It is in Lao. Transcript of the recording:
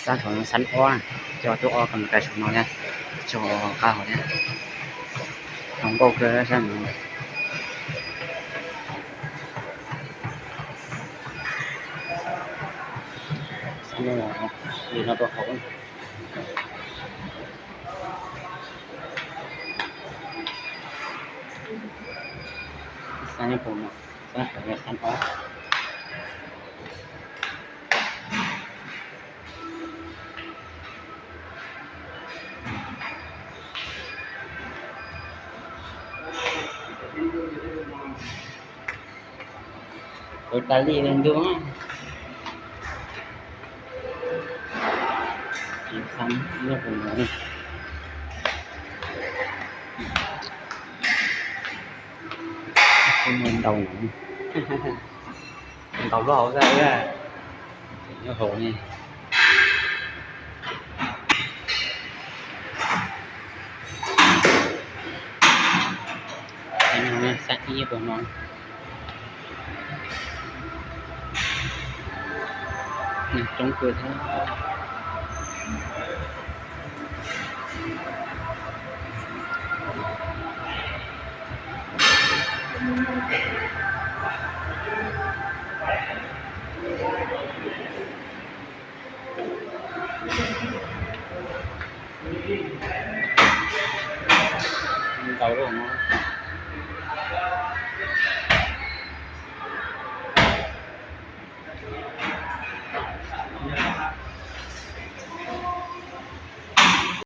ສານອອນ ສານອໍ ເຈົ້າໂຕອອກຳລັງກາຍຊຸມເຮົາເນຍ ເຈົ້າອອກກາເຮົາເນຍ ຕ້ອງບອກເລີຍຊັ້ນ ສານອອນ ຢູ່ນຳພວກເຂົາ ສານອອນ ສານອອນ ສານອອນ. ໂອຕາລີເບິ່ງດູ ອີກສາມ ເລື່ອງຂອງມັນ ເປັນເງິນເຕົາໜັງ. ເຕົາຫຼໍ່ຊະເອີຍ ໂອ້ໂຫ ນີ້ ໃຫ້ນ້ອງນະ ສັກອີ່ບໍ່ນ້ອງ ນີ້ ຈົ່ງເປີດໃຫ້. ເຕົາລົງເນາະ.